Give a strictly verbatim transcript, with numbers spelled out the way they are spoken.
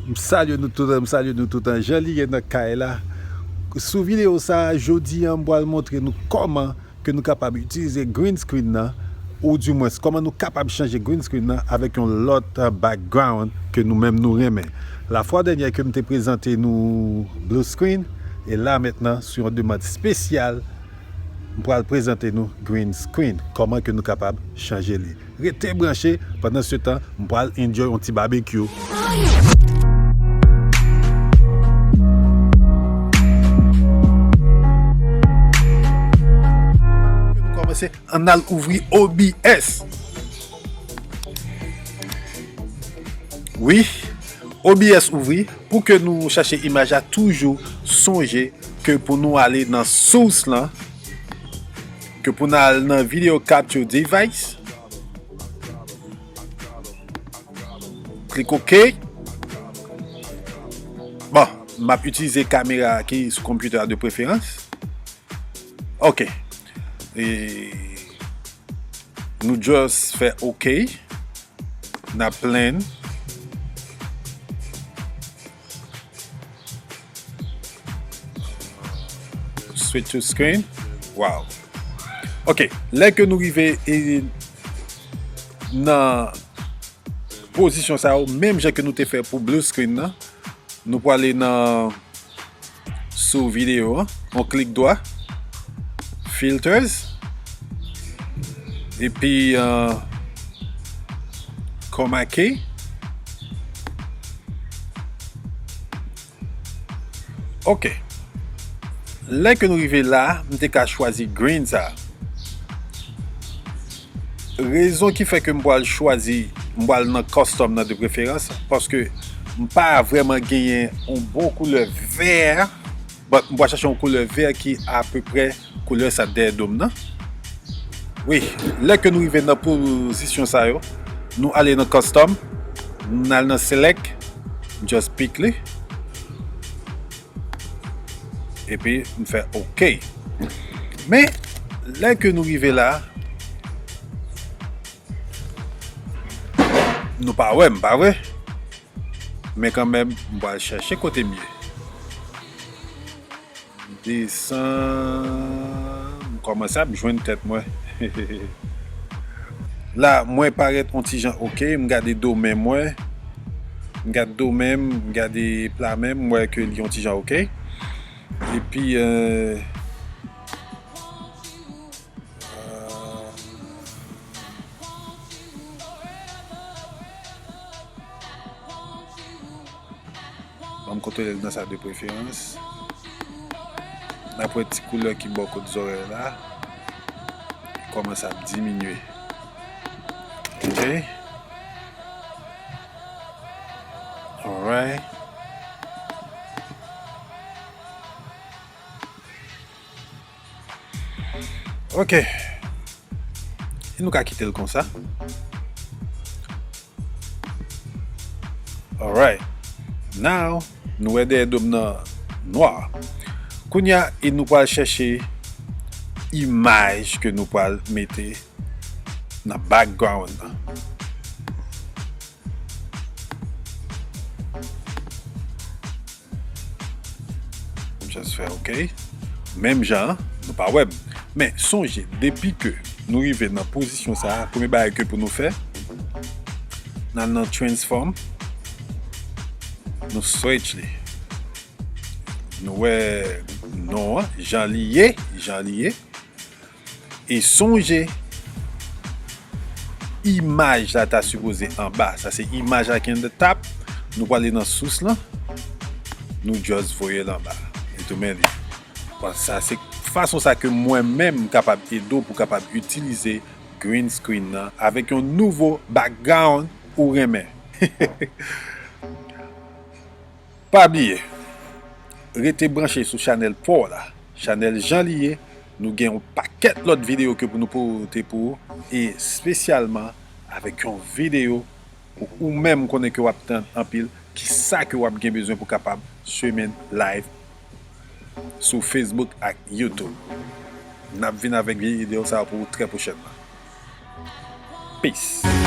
M salye nou tout, m salye nou tout. Jan li ye nan kay la. Sou videyo sa a, jodi a, m pral montre nou kòman ke nou kapab itilize green screen nan, ou dimwens, kòman nou kapab chanje green screen nan avèk yon lòt, uh, background ke nou menm nou renmen. Lafwa dènyè ke m te prezante nou blue screen, e la mentnan, sou yon demann espesyal, m pral prezante nou green screen, kòman ke nou kapab chanje li. Rete branche, pandan se tan, m pral enjoy yon ti babekyou. Nou kòmanse, ann al ouvri O B S. Wi, O B S ouvri. Pou ke nou chache imaj la, toujou sonje ke pou nou ale nan source lan, ke pou n al nan Video Capture Device, klik OK. Bon, m ap itilize kamera ki sou konpitè a de preferans. OK. E nou just fè OK. N ap plen. Switch to screen. Wow. OK. Lè ke nou rive, e, nan pozisyon sa yo, menm jan ke nou te fè pou blue screen nan, nou prale nan, sou videyo an, on klik dwa, filters, epi, uh, chroma key. OK. Lè ke nou rive la, m te ka chwazi green sa. Rezon ki fè ke m pral chwazi, m pral nan custom nan de preferans, paske m pa vrèman genyen yon bon koulè vè, but m pral chache yon koulè vè ki apeprè koulè sa dèyè do m nan. Wi, lè ke nou rive nan pozisyon sa yo, nou ale nan custom, nou al nan select, just pick li. Epi m fè OK. Men, lè ke nou rive la, nou pa wè m, pa vre? Men kanmenm, m pral chèche kote m ye. M desann, m kòmanse ap jwenn tèt mwen. La, mwen parèt on ti jan OK, m gade do men mwen. M gade do men m, m gade pla men m, m wè ke li on ti jan OK. Epi, euh, euh, ban m kontwole l nan sa de preferans. N ap wè ti koulè ki bò kot zòrèy la kòmanse ap diminye. OK. Alright. OK. E nou ka kite l konsa. Alright. Now, nou wè dèyè do m nan nwa. Kounye a, e nou pral chèche imaj ke nou pral mete nan background lan. Just fè OK. Menm jan an, nou pa wè m. Men, sonje, depi ke nou rive nan pozisyon sa a, premye bagay ke pou nou fè, n al nan transform, nou stretch li. Nou wè non an, jan li ye, jan li ye. E sonje, imaj la ta sipoze anba. Sa se imaj la ki on the top. Nou prale nan sous lan. Nou just voye l anba. E tounen li. Bon, sa se fason sa ke mwen menm m kapab ede w pou w kapab itilize green screen nan avèk yon nouvo background ou renmen. Pa bliye, rete branche sou chanèl pa w la. Chanèl Jan Li Ye, nou gen yon pakèt lòt videyo ke pou nou pote pou ou, e espesyalman avèk yon videyo pou ou menm konnen ke w ap tann anpil, kisa ke w ap gen bezwen pou kapab streaming live sou Facebook ak YouTube. N ap vin avèk videyo sa yo pou ou trè pwochènman. Peace.